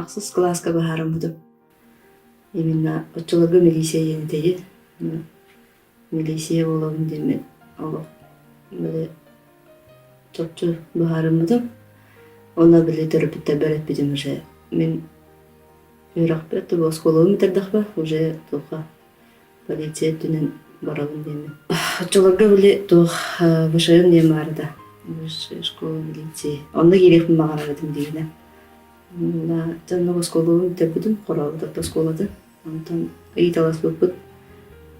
Ахсыс кылааска быһаарыммытым. Именно оччолорго милиция диэн этэйи. Милиция буолабын диэммин олох били чопчу быһаарыммытым. Уонна били төрөппүттэрбэр эппитим уже мин үөрэхпэр да оскуолабын бүтэрдэхпэ уже туохха полиция өттүнэн барабын диэммин. Оччолорго били туох ВШМ диэн баар да высшая школа милиции. Онно киириэхпин баҕарар этим диигинэ. Дьонно оскуолабын бүтэрбитим, Хорообут оскуолатын. Онтон ыйыталаспыппыт,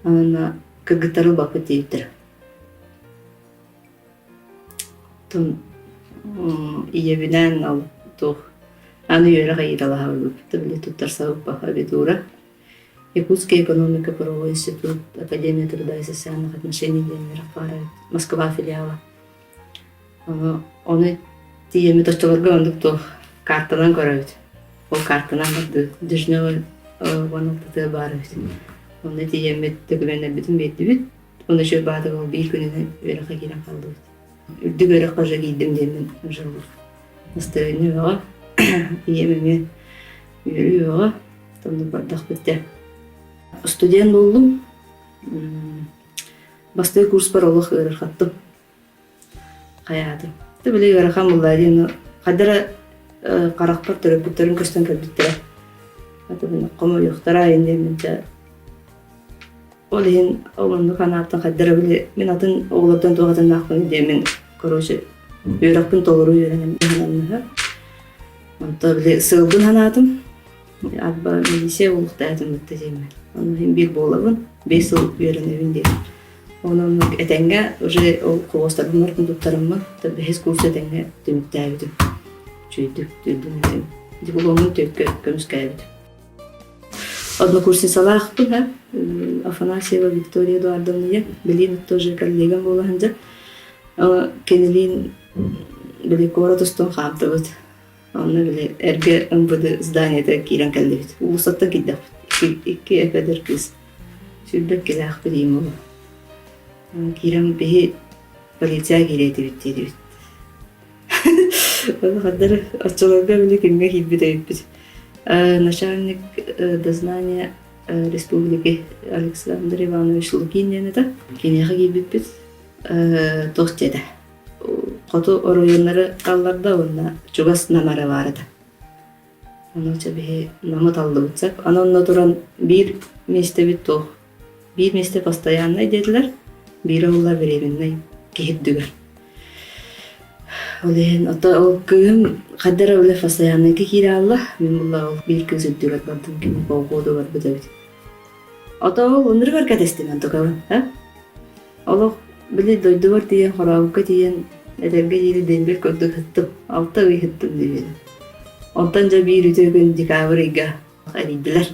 уонна кыргыттары ылбаппыт диэбиттэрэ. Оттон ийэбинээн ол туох аны үөрэх ыйыталаһабыт били туттарсабыппа абитура. Якутский экономико-правовой институт, Академия труда и социальных отношений диэн үөрэх баара эбит, Москва филиала. Ону тиийэммит оччолорго оннук туох картанан көрөбүт. Ол картанан бардыбыт. Дежнева 16 баар эбит. Онно тиийэммит докумуоннарбытын биэрдибит. Онно үчүгэй баатык ол биир күнүнэн үөрэххэ киирэн хааллыбыт. Үрдүк үөрэххэ уже киирдим диэммин уже настроение бөҕө. Ийэм эмиэ үөрүү бөҕө. Оннук бардахпыт дьэ. Студент буоллум. Бастакы курспар олох ыарырҕаттым. Хайаатым. Ты били ыарахан буолла диэн хадара харахпар төрөппүттэрим көстөн кэлбиттэрэ. Аты хомойуохтара иннин дьэ ол иһин ол оннук санааттан хайдара били мин атын оҕолортон туох атыннаахпын диэмин короче үөрэхпин толору үөрэнэн иһэн Онто били сыалбын санаатым Арба милиция буолуохтаатым бытта диэммин. Онно иһин биир буолабын, 5 сыл үөрэнэбин диэн. Онон этэҥҥэ уже ол холуостарбын барытын туттарыммын, бэһис курс этэҥҥэ түмүктээбитим. Үчүгэйдик түрдүн дипломун түөккэ көмүскээбитим. Однокурсницалаахпын, а Афанасьева Виктория Эдуардовна билин тоже коллегам буола сылдьар. Кинилиин били куорат устун хаамтыбыт. Онно били эргэ МВД зданиета киирэн кэллибит. Уулуссаттан киирдэхпит. Икки эдэр кыыс. Сүүрбэккилээхпит ийэм Киирэн биһи полиция киириэ этибит диэтибит. Хаддар оччолорго били кимҥэ киирбит эбиппит. Начальник дознания республики Александр Иванович Лукин диэн этэ. Киниэхэ киирбиппит. Туох диэтэ? Хоту оройуоннары талларда уонна чугас Нам эрэ баар этэ. Ону чэ биһи Намы таллыбыт сөп. Аны онно туран биир миэстэбит туох биир миэстэ постояннай диэтилэр, биирэ уолла временный киһи үрдүгэр. Ол иһин ото ол кыыһым хайда эрэ үлэ постояннайга киирэ хаалла. Мин булла ол биир кыыс үрдүгэр бардым кини полгода барбыт эбит. Ото ол ынырыгар кэтэстим онтукабын, а? Олох били дойдубар тиийэн Хорообукка тиийэн этэргэ диэри дембель курдук ыһыттым, 6 ый ыһыттым диэбитим. Онтон дьэ биир үтүө күн декабрь ыйга эрийдилэр.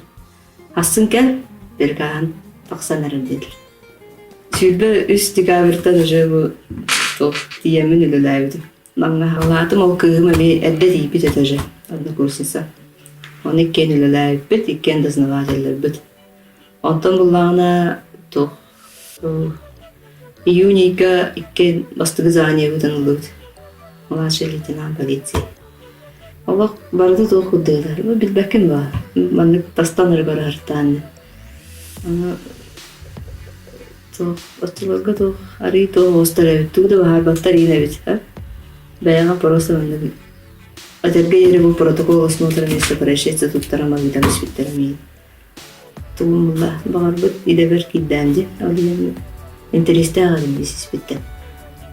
Ахсын кэл, бирикааһын тахсан эрэр диэтилэр. 23 декабрьтан уже бу туох тиийэммин үлэлээбитим. Маҥнаһалаатым ол кыыһым эмиэ эрдэ тиийбит этэ уже однокурсница. Ону иккиэн үлэлээбиппит, иккиэн дознавателлэрбит. Онтон буллаҕына туох июнь ыйга иккиэн бастакы званиебытын ыллыбыт. Младший лейтенант полиции. Олох барыта туох курдуга билбэккин баа. Маннык тастан эрэ барыһартаан. Аны туох оччолорго туох арыый туох оҕустар эбит, тугу да баһаарбаттар иин эбит. Бэйэҕэ просто маннык этэргэ диэри бу протокол осмотра места происшествия туттаран ыытан испиттэрэ миин. Тугум булла баҕарбыт идэбэр киирдээн дии ол иһин интэриэстээх этим дии сиспиттэн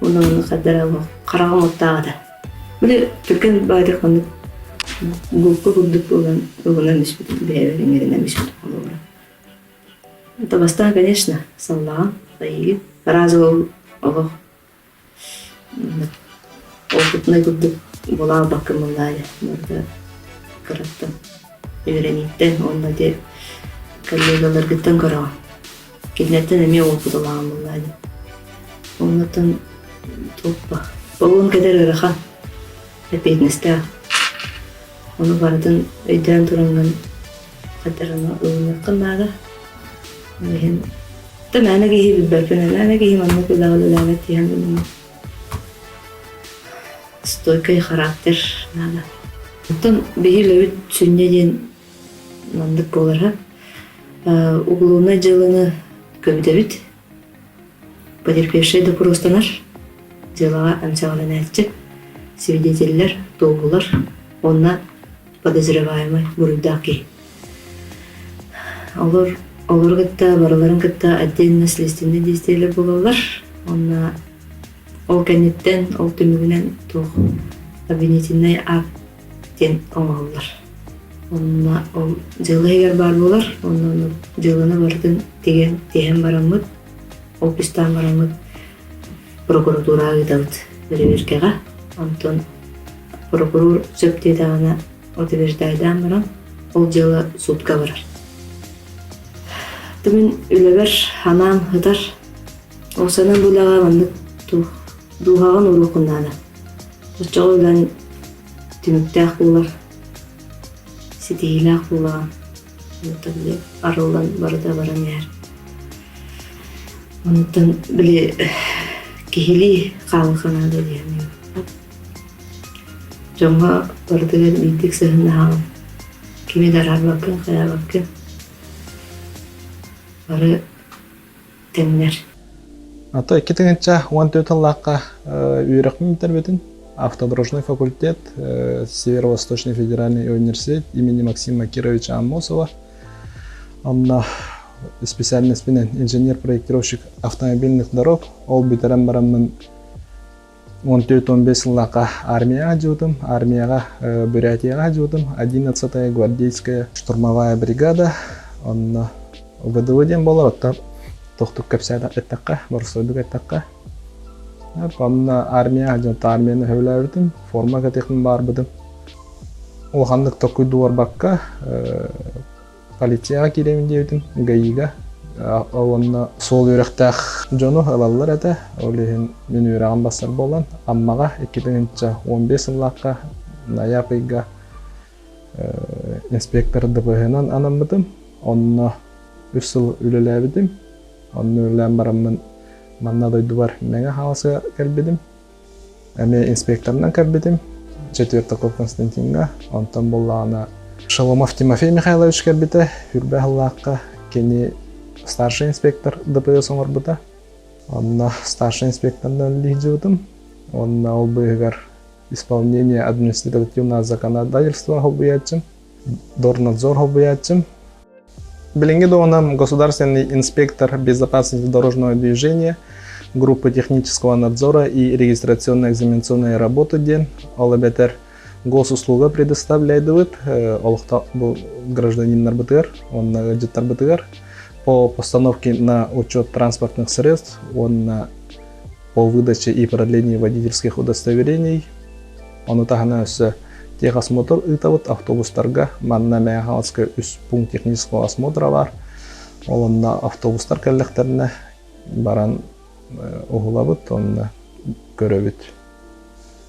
уонна ону хардара хараҕым уоттаах этэ били түргэн баайдык ханнык губка курдук буолан ылынан испитим бэйэбэр иҥэринэн испитим холобура это бастаан конечно саллаҕам айыы разы ол олох Опытнай курдук буола албаккын буоллаа барыта кыраттан үөрэнииттэн уонна ити коллегаларгыттан көрөҕүн. Кинилэртэн эмиэ опыт ылаҕын буоллаа дии. Оннуттан туоппа полон кэтэр ыарахан, эппиэтинэстээх. Ону барытын өйдөөн тураҥҥын хайдарына ылыныаххын наада. Ол иһин да мээнэ киһи билбэппин, мээнэ киһи маннык үлэҕэ үлэлээбэт диэн гынным. Стойкай характер наада. Оттон биһи үлэбит сүнньэ диэн маннык буолара. Уголовнай дьыаланы көбүтэбит. Потерпевший доппуруостанар, дьыалаҕа эмсэҕэлэнээччи, свидетеллэр, туоһулар уонна подозреваемый буруйдаах киһи. Олор олору кытта барыларын кытта отдельно следственный действиелэр буолаллар. Уонна ол кэнниттэн, ол түмүгүнэн туох обвинительный акт диэн оҥоһуллар. Онно ол дьыала иһигэр баар буолар, онно дьыаланы барытын тигэн, тиһэн бараммыт, ол пистаан бараммыт прокуратураҕа ыытабыт бэрэбиэркэҕэ. Онтон прокурор сөп диэтэҕинэ утверждайдаан баран, ол дьыала суутка барар. Мин үлэбэр анаан ытар. Ол санаам бу үлэҕэ маннык дууһаҕын уруоххун наада. Оччоҕо үлэн түмүктээх буолар, ситиһиилээх буолаҕын. Онтон били арыллан барыта баран иһэр. Онтон били киһилии хаалыахха наада дии саныыбын. Дьоҥҥо барытыгар биирдик сыһыннаһаҕын. Кими да араарбаккын, хайаабаккын. Бары тэҥнэр. Ато 2014 сыллаахха үөрэхпин бүтэрбитим. Автодорожный факультет, Северо-Восточный федеральный университет имени Максима Кировича Аммосова. Онно специальностьпинэн инженер-проектировщик автомобильных дорог. Ол бүтэрэн бараммын 14-15 сыллаахха армияҕа дьуутум. Армияҕа Бурятияҕа дьуутум. 11-я гвардейская штурмовая бригада. Онно ГДВ диэн буолар, оттон тохтук кэпсээн эттэххэ, боростуойдук эттэххэ. Онно армия дьон армияны сөбүлээбитим, форма кэтиэхпин баарбытым. Улаханнык толкуйдуу барбакка, полицияҕа киирэбин диэбитим, ГАИга. Уонна суол үөрэхтээх дьону ылаллар этэ. Ол иһин мин үөрэҕим бассар буолан, Аммаҕа 2015 сыллаахха ноябрь ыйга инспектор ДПХ-нан анаммытым. Онно үс сыл үлэлээбитим. Онно үлэлээн бараммын манна дойдубар Мэҥэ Хаҥаласка кэлбитим. Эмиэ инспекторынан кэлбитим. Четвертаков Константиҥҥа. Онтон буоллаҕына Шаломов Тимофей Михайлович кэлбитэ. Үрбэ сыллаахха кини старший инспектор ДПС оҥорбута. Онно старший инспекторынан үлэлии сылдьыбытым. Уонна ол быыһыгар исполнение административного законодательства холбуйааччым, Дорнадзор холбуйааччым. Билиҥҥи дуоһунам государственный инспектор безопасности дорожного движения группы технического надзора и регистрационно-экзаменационной работы диэн, ол эбэтэр госуслуга предоставляйдыбыт олохто бу гражданиннарбытыгар уонна ыалдьыттарбытыгар по постановке на учет транспортных средств уонна по выдаче и продлению водительских удостоверений. Ону таһынан өссө техосмотр ыытабыт автобустарга. Манна Мэҥэ Хаҥаласка үс пункт технического осмотра баар. Ол онно автобустар кэллэхтэринэ баран уһулабыт, онно көрөбүт.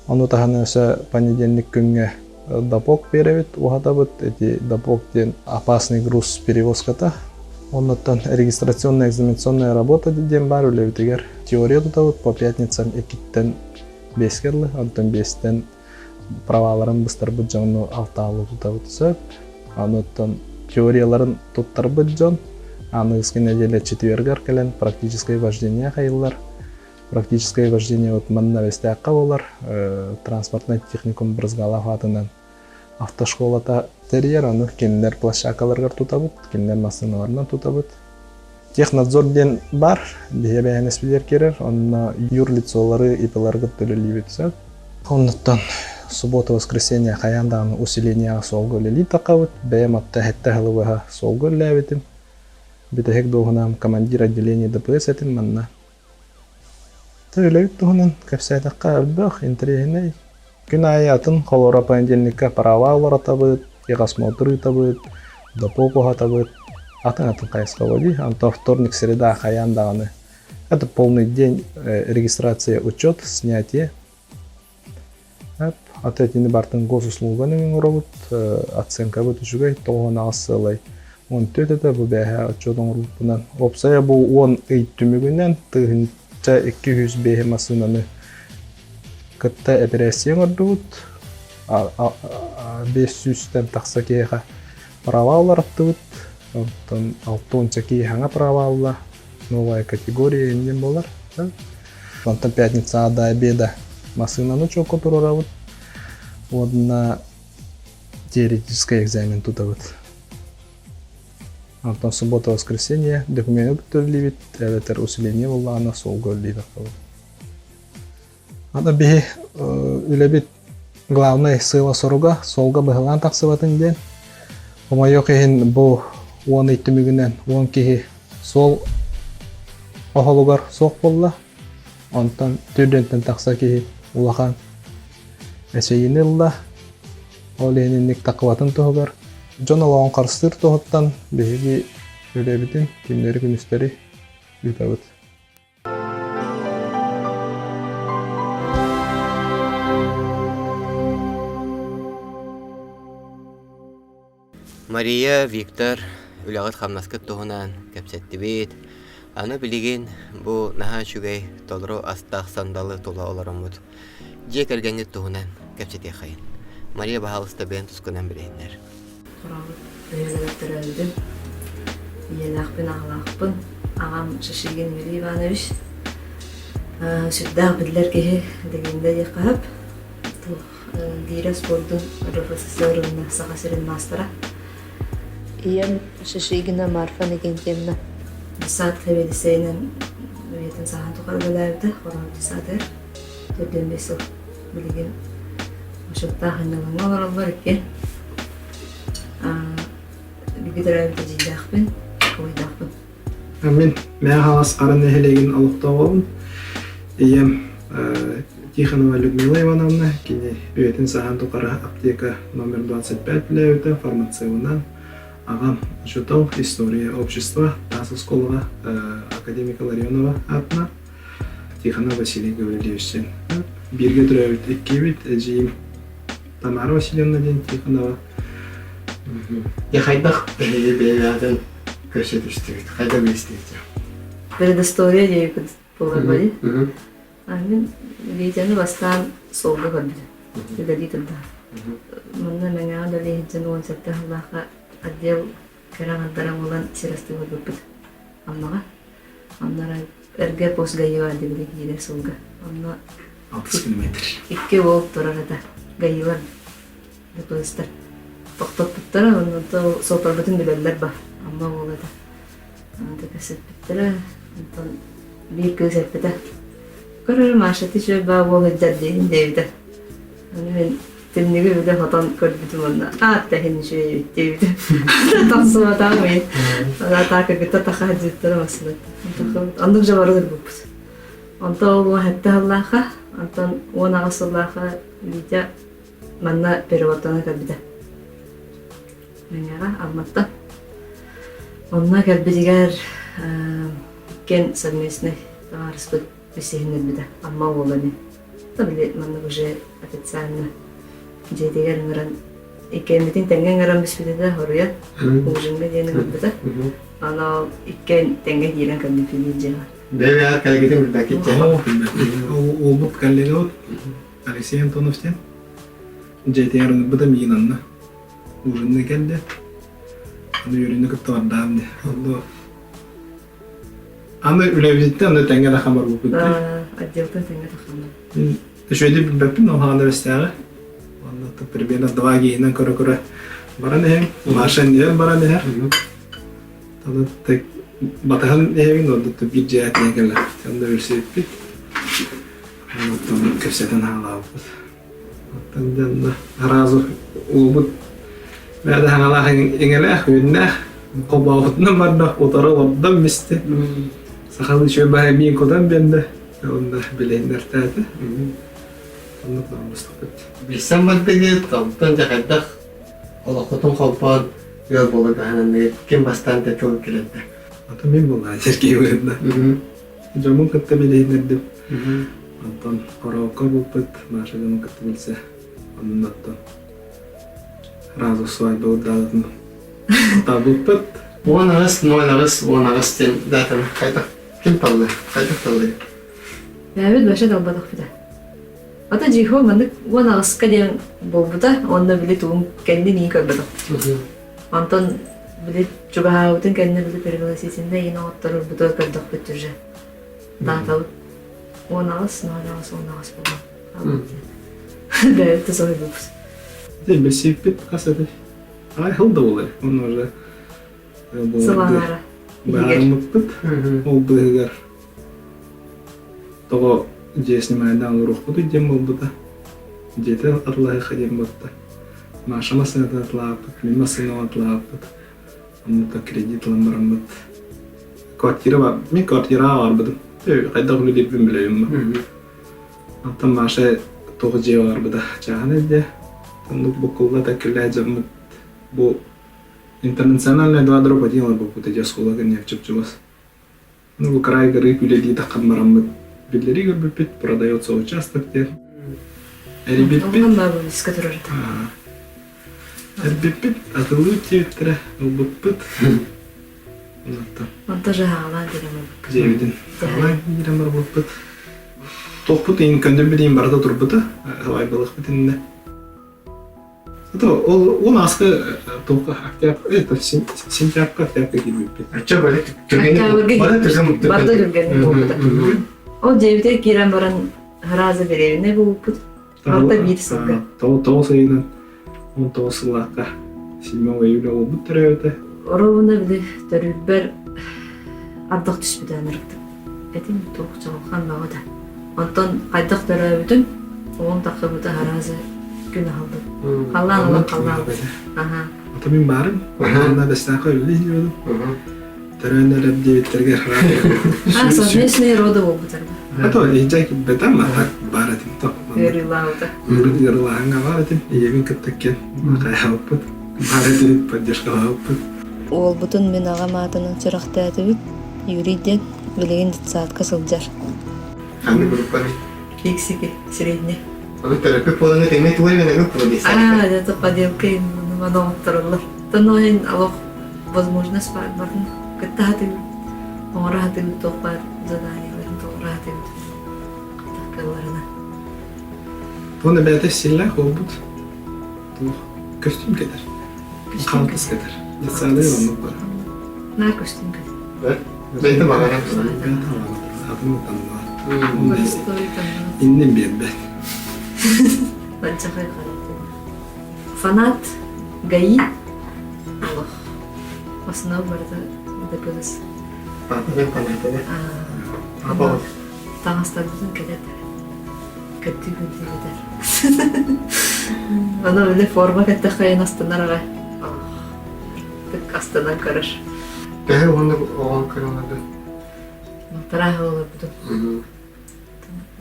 Ону таһынан өссө понедельник күҥҥэ допок биэрэбит, уһатабыт. Эти допок диэн опасный груз перевозката. Оннуттан регистрационная экзаменационная работа диэн баар үлэбитигэр теория тутабыт по пятницам иккиттэн биэскэ дылы, онтон биэстэн праваларын быстарбыт дьону алтаалыы тутабыт сөп. Онуттан теорияларын туттарбыт дьон аныгыскы нэдиэлэ четвергар кэлэн практическое вождение хайыллар. Практическое вождение вот манна Бэстээххэ буолар, транспортнай техникум Брызгалов аатынан автошколата тэрийэр, ону кинилэр площадкаларыгар тутабыт, кинилэр массыыналарынан тутабыт. Технадзор диэн бар, биһи эбээһинэспитигэр киирэр, онно юрлицолары, ИП-лары кытта үлэлиибит сөп. Оннуттан суббота, воскресенье хайаан даҕаны усилениеҕа суолга үлэлии тахабыт. Бэйэм атта эһэттэ сылы суолга үлэлээбитим. Бүтэһик дуоһунаам командир отделения ДПС этим манна. Үлэбит туһунан кэпсээтэххэ элбэх, интэриэһинэй. Күн аайы атын холоро понедельникка права уларытабыт, техосмотр ыытабыт, допуок уһатабыт, атын-атын хайысхаба дии. Онтон вторник, среда хайаан даҕаны. Это полный день регистрация, учет, снятие. Аты итини бартын госуслуга нөҥүө оҥоробут, оценкабыт үчүгэй, 98 сыалай 14 этэ, бу бээһээ отчуот оҥорбуппунан. Уопсайа бу 10 ый түмүгүнэн 1205 массыынаны кытта эпэрээссийэ оҥордубут. 500-тэн тахса киһиэхэ права уларыттыбыт. Оттон 60 киһи саҥа права ылла. Новая категория иннин буолар. Онтон пятница до обеда массыынаны учуокка туруорабыт. Уонна теоретический экзамен тутабыт. Онтон суббота-воскресенье докумены бүтэриллибит, эбэтэр усиление буоллаҕына суолга үлэлиибэт Аны биһи үлэбит главнай сыала-соруга суолга быһылаан тахсыбатын диэн. Хомойуох иһин бу 10 ый түмүгүнэн 10 киһи суол оһолугар суох буолла. Онтон түрдэнтэн тахса киһи улахан эчэйиини ылла. Ол иһин инник таххыбатын туһугар дьон олоҕун харыстыыр туһуттан биһиги үлэбитин күннэри-күнүстэри ыытабыт. Мария, Виктор, үлэҕит-хамнаскыт туһунан кэпсэттибит. Аны билигин бу наһаа үчүгэй толору астаах сандалы тула олороммут. Дьиэ кэргэҥҥит туһунан кэпсэтиэххэйин. Мария, баһаалыста бэйэн тускунан билиһиннэр. Хорообут бөһүөлэгэр төрөөбүтүм. Ийэлээхпин, аҕалаахпын. Аҕам Шишигин Юрий Иванович сүрдээх биллэр киһи, легенда диэххэ сөп. Гиирэ спордун РФССР уонна Саха сирин маастара. Ийэм Шишигина Марфа Иннокентьевна сад сэбиэдиссэйинэн үйэтин сааһын тухары үлэлээбитэ, Хорообут саатыгар 45 сыл билигин бочуоттаах сынньалаҥҥа олороллор иккиэн. Бииргэ төрөөбүт эдьиийдээхпин, убайдаахпын. Мин Мэҥэ Хаҥалас Хара нэһилиэгин олохтооҕобун. Ийэм Тихонова Людмила Ивановна, кини үйэтин сааһын тухары аптека номер 25 үлэлээбитэ, фармацевынан. Аҕам учуутал, история общества, таас оскуолаҕа академика Ларионова аатынан Тихонов Василий Гаврильевич диэн. Бииргэ төрөөбүт иккиэбит, эдьиийим Тамара Васильевна диэн Тихонова. Дьэ хайдах эһиги бэйэҕитин көрсө түстүгүт? Хайдах билистигит? Предыстория диэбиппит буолар бали. Мин Витяны бастаан суолга көрбүтүм. Үлэлии турда. Манна Мэҥэҕэ үлэлии сылдьан 17 сыллаахха отдел кэрэ аҥардара буолан сир астыы барбыппыт Аммаҕа. Онно эргэ пост ГАИ диэбили киирэр суолга. Онно 60 километр. Икки уол турар этэ. ГАИлар ДПСтар тохтоппуттара, онно суоппарбытын билэллэр ба. Амма уола этэ. Кэпсэппиттэрэ, онтон биир кыыс эппитэ. Көрөр Маша ты үчүгэй баа уол сылдьар диэн диэбитэ. Аны мин түннүгү билэ хотон көрбүтүм уонна аат да иһин үчүгэй эбит диэбитэ. Тахсыбатаҕым иһин. Атаа кыргыттар таха сылдьыбыттара массыынаттан. Оннук дьэ бары ылбыппыт. Онтон ол уон сэттэ сыллаахха, онтон 18 сыллаахха Витя манна переводтана кэлбитэ. Мэҥэҕэ, Алматтан. Онно кэлбитигэр иккиэн совместный табаарыспыт билсиһиннэрбитэ. Амма уола ини. Били маннык уже официально дьиэтигэр ыҥыран иккиэммитин тэҥҥэ ыҥыран бүспүтэ да хоруйан ужиҥҥа диэн ыҥырбыта. Аны иккиэн тэҥҥэ киирэн кэлбиппит дьиэҕэ. Бэйэ кэлгитин билбэккит Уолбут коллегабыт Алексей Антонов диэн дьиэтигэр ыҥырбыта миигин анна ужинныы кэллэ. Аны үөрүүнү кытта бардаам дии. Онно аны үлэбититтэн аны тэҥҥэ да хамарбыппыт дии. Отделтан тэҥҥэ таххаммыт. Мин үчүгэйдик билбэппин, ол хаана бэстээҕи. Онно примерно два киһинэн көрө-көрө баран иһэм. Маша иннигэр баран иһэр. Аны батыһан иһэбин, онно биир дьиэ тиийэн кэллэ. Онно билсибиппит. Онтон кэпсэтэн хаалаабыппыт. Оттон дьэ онно сразу уолбут бэйэтэ хаҥалаах иҥэлээх, үүннээх, холбообутунан барда, утары олордон мисти. Сахалыы үчүгэй баһа миин кутан биэрдэ. Онно билиһиннэртээтэ. Оннук доҕордоспуппут. Билсэн бардыгыт, онтон дьэ хайдах олоххутун холбоон ыал буола таһынан ким бастаан тыл килэрдэ? Ата мин буоллаа Сергей Ивановна. Дьоммун кытта билиһиннэрдим. Онтон Хороокко булпут Маша дьонун кытта билсэ. Оннун оттон сразу свадьба даататын табылпыт. 18 08 18 диэн даатаны хайдах ким таллы? Хайдах таллы? Бэйэбит вообще талбатахпыта. Ата дьиһо маннык 18-ка диэн буолбута, уонна били тугун кэннин ии көрбөтөх. Онтон били чугаһаабытын кэннэ били пригласительнай иин оҥотторорбутугар көрдөхпүт уже. Даатабыт 18, 08, 18 буолла. Бэйэбит да соһуйбуппут. Билсиппит хас этэй? Ай хыл да буолар. Онно уже Сылаанара. Баарыммыппыт. Ол быыһыгар тоҕо дьиэ снимайдаан олоруохпутуй диэн буолбута. Дьиэтэ атылаһыахха диэн буолта. Маша массыынатын атылаабыппыт, мин массыынабын атылаабыппыт. Онно кредит ылан бараммыт. Квартира бар. Мин квартираҕа барбытым. Хайдах үлэлиирбин билэбин. Оттон Маша туох дьиэ барбыта чааһын эрдэ. Оннук буккулла тэккиллээ дьоммут бу интернациональная два дроп один олорбуппут эти оскуола кэнниэр чуп-чугас. Ну, бу край горы үлэлии таххан бараммыт биллэрии көрбүппүт продается участок диэн. Эрийбиппит. Эрбиппит, атылыы диэбиттэрэ, ылбыппыт. Онто же хаалаан киирэн барбыппыт. Дьиэбитин хаалаан киирэн барбыппыт. Туохпут иһин көннөрбүт иһин барыта турбута, халайбалахпыт иннэ. Это ол он аскы только октябрь, это сентябрь октябрь киирбиппит. Ачча бары түргэнник бары түргэн Барда түргэнник буолбута. Ол дьиэбитигэр киирэн баран сразу беременный буолбуппут. Барыта биир сылга. Тоҕус ыйынан 19 сыллаахха 7 июля буолбут төрөөбүтэ. Оруобуна били төрүүрбэр ардах түспүтэ ынырыктык. Этим туох чаҕылхан бөҕө да. Онтон хайдах төрөөбүтүн, оҕом тахсыбыта араазы күн аһыллыбыт. Халлаан ылан халлаан. Аха. Ата мин баарым. Онно бэстээххэ үлэлии сылдьыбытым. Төрөөн эрэр диэбиттэригэр А, совместные роды буолбутар. Ато иһдьэ килбэтем, а так баар этим то. Ыарыылаабыта. Ыарыылааһыҥҥа баар этим. Ийэбин кытта киэн хайаабыппыт. Баар этибит, поддержкалаабыппыт. Уолбутун мин аҕам аатынан сүрэхтээтибит. Юрий диэн билигин детсадка сылдьар. Ханнык группаны? Фиксики, средний. Аны төрөппүт буолан эмиэ тугу эмэ группа А, это поделка маны оҥоттороллор. Тон олох возможность баар барын кытта сатыыбыт, оҥоро сатыыбыт туох баар заданиеларын толоро сатыыбыт кылларына. Туон эбээтэ силлээх буолбут. Туох көстүүм кэтэр. Хаалтыс кэтэр. Детсады оннук бар. Наар көстүүм кэтэр. Бэйэтэ баҕарар. Бэйэтэ баҕарар. Атын таннаар. Иннин биэрбэт. Баччахай характер. Фанат ГАИ олох основ барыта ДПС. Папа фанатыгар. Таҥастарбытын кэтэр. Көттүү көттүү кэтэр. Аны били форма кэттэххэ астынар аҕай. Тык астынан көрөр. Төһө уонна оҕон көрөҥөдө? Балтараа олорбутум.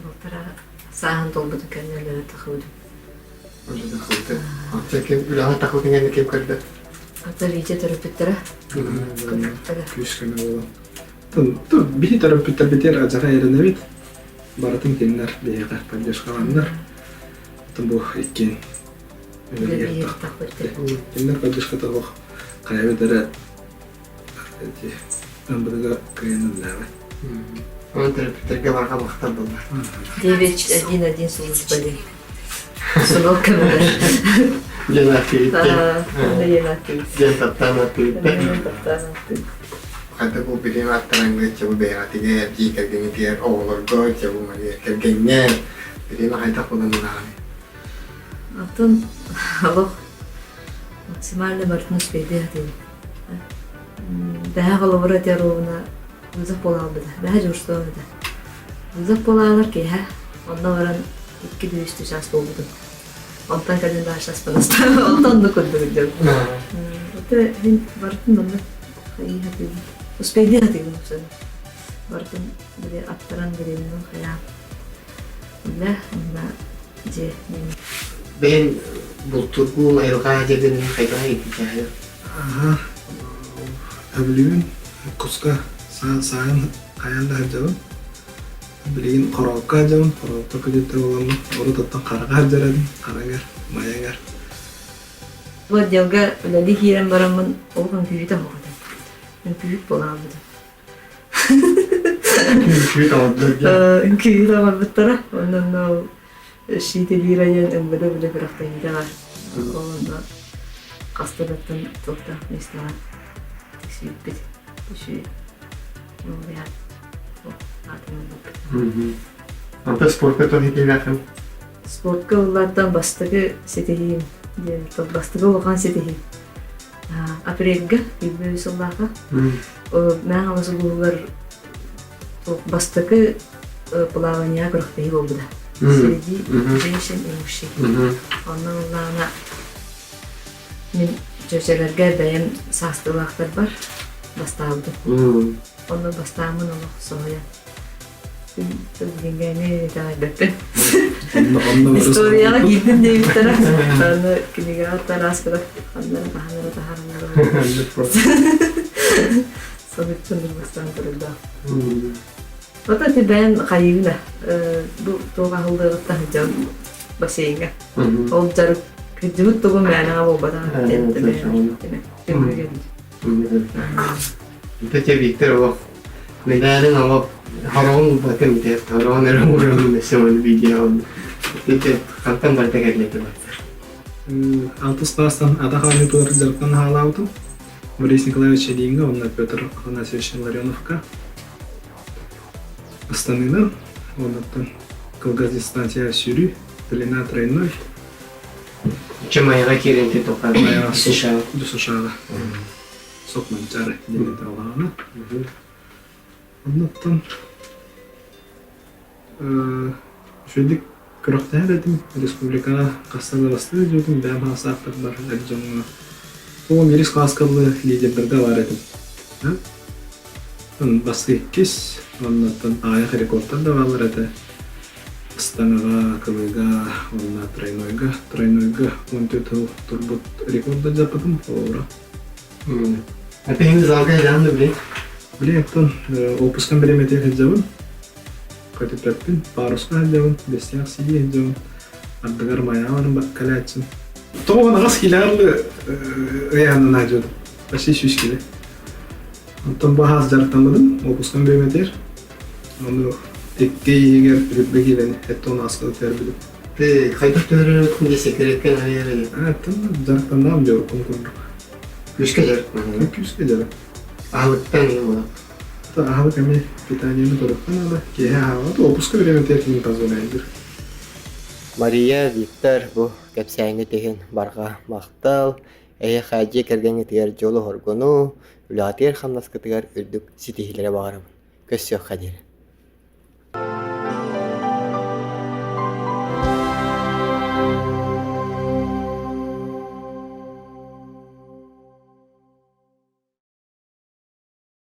Балтараа сааһын толбутун кэннэ өлөрө тахыбытым. Үлэҕэ тахыбытын ким көрдө? Ата Витя төрөппүттэрэ. Көрбүттэрэ. Күүс көмө буолан. Биһи төрөппүттэрбитигэр адьаҕа эрэнэбит. Барытын кинилэр биһиэхэ поддержкаланнар. Бу иккиэн Кинилэр поддержката суох хайабыт эрэ ымбытыга кыайан үллээбэт. Онон төрөппүттэргэ барҕа махтал буолла. 9-1-1 служба диэн. Сынок көмөлөр. Диэн ааттыыбыт. Диэн ааттыыбыт. Диэн таптаан ааттыыбыт. Диэн таптаан ааттыыбыт. Хайда бу билим аттараңҥы чабы бэйэҕитигэр, дьиэ кэргэҥҥитигэр, оҕолорго, чабы кэргэҥҥэ билими хайдах булан ылаҕыный? Атын олох максимально барытын успейдыы сатыыбын. Бэһэ холобура этэ ровно вызов буолаалбыта. Бэһэ дьуурсуом этэ. Вызов буолаалар киэһэ онно баран икки үстүү чаас буолбутум. Онтон кэлин дальше аспанаста. Онтон оннук курдук үрдүм. Это мин барытын маннык хайыы сатыыбын. Успейдыы сатыыбын уксаны. Барытын били аттаран бириэминэн хайаан. Үлэ, онно дьиэ Бэйэҥ бултуургун, айылҕа дьэбинин хайдах иитиэхэй? Аха, Өбүлүүн куска сааһын хайаан да сылдьабын. Билигин хороокко сылдьабын, хороокко күнүттэр буоламмын, урут оттон хараҕа сылдьар этим, хараҥар, майаҥар. Бу отделга үлэлии киирэн бараммын олох үҥкүүһүтэ оһох этим. Үҥкүүһүт буолаабытым. Үҥкүүһүт оҥордор диэн. Үҥкүүһүт оҥорбуттара. Онон ол. Щит Лира диэн МВД билэ күрэхтэһиитэ баар. Онно хаста даттан туохтаах миэстэҕэ тиксибиппит. Үчүгэй. Лауреат. Аатын ылбыппыт. Онтон спортка туох ситиһиилээххин? Спортка ыллааттан бастакы ситиһиим диэн бастакы улахан ситиһиим. Апрельга 23 сыллаахха Мэҥэ Хаҥалас улууһугар бастакы плавание күрэхтэһии буолбута. Среди женщин и мужчин. Онно ыллаана мин чөчөлөргө бэйэм саастыылаахтарбар бастаабытым. Онно бастааммын олох соһуйан Билиҥҥээни итэҕэйбэппин. Историяҕа киирдим диэбиттэрэ. Аны кинигэҕэ тарааскыда ханнара хаһан эрэ таһаараллара. Соһуччу бастаан турардаах. Ото ити бэйэн хайыына бу туох аһыллыаҕыттан сылдьабын бассейҥа. Ол дьарык кырдьыбыт тугум мээнэҕэ буолбатах Ити Виктор олох медалин олох хороҕун ылбатын ити хороҕун эрэ ууран өссө ону видеоҕын ити хантан барыта кэллэ бардар. Алтыс класстан атах оонньуутугар дьарыктан хаалаабытым. Борис Николаевич Ильиҥҥа уонна Петр Афанасьевич Ларионовка ыстаныынан уоннаттан кылгас дистанция сүүрүү, длина тройной. Чымайаҕа киирэн тутуха США. США. Сокманчары диэн эталаана. Оннуттан үчүгэйдик күрэхтэһэр этим. Республикаҕа хаста да бастыыр дьүөтүм, бэйэм хаасаахтарбар эр дьоҥҥо. Уон биирис кылааска дылы лидердэргэ баар этим. Бастакы иккис, оннуттан аҕыйах рекордтар да бааллар этэ. Ыстаҥаҕа, кылыыга уонна тройнойга. Тройнойга 14 сыл турбут рекорд да дьаппытым, холобура. Эпиһин залга илээн да билин? Билин оттон опускам бириэмэтигэр сылдьабын. Көтүппэппин, паруска сылдьабын, бэстээх сии сылдьабын. Ардыгар майаабарын кэлээччим. Тоҕо аҕыс килэҕэр ыйааннан аадьыадым. Почти 100 кило. Онтон бу хаас дьарыктаммытым, опускам бириэмэтигэр. Ону икки иһигэр үрбэ киилэни эттон ааспыта түһэрбитим. Ты хайдах түһэрэр дьэ секреткен арыйар эдэ? Аттан дьарыктаннаам дьоруккун курдук. Күүскэ дьарыктанна. Күүскэ дьарык. Аһылыктан не була. Аһылык эмиэ питаниены көрүөххэ наада. Киэһэ аһаабат, опуска бириэмэтигэр кини позволяйдыр. Мария, Виктор, бу кэпсээҥҥит иһин барҕа махтал. Эһиэхэ дьиэ кэргэҥҥитигэр дьолу-соргуну, үлэҕитигэр-хамнаскытыгар үрдүк ситиһиилэри баҕарабын. Көрсүөххэ диэри.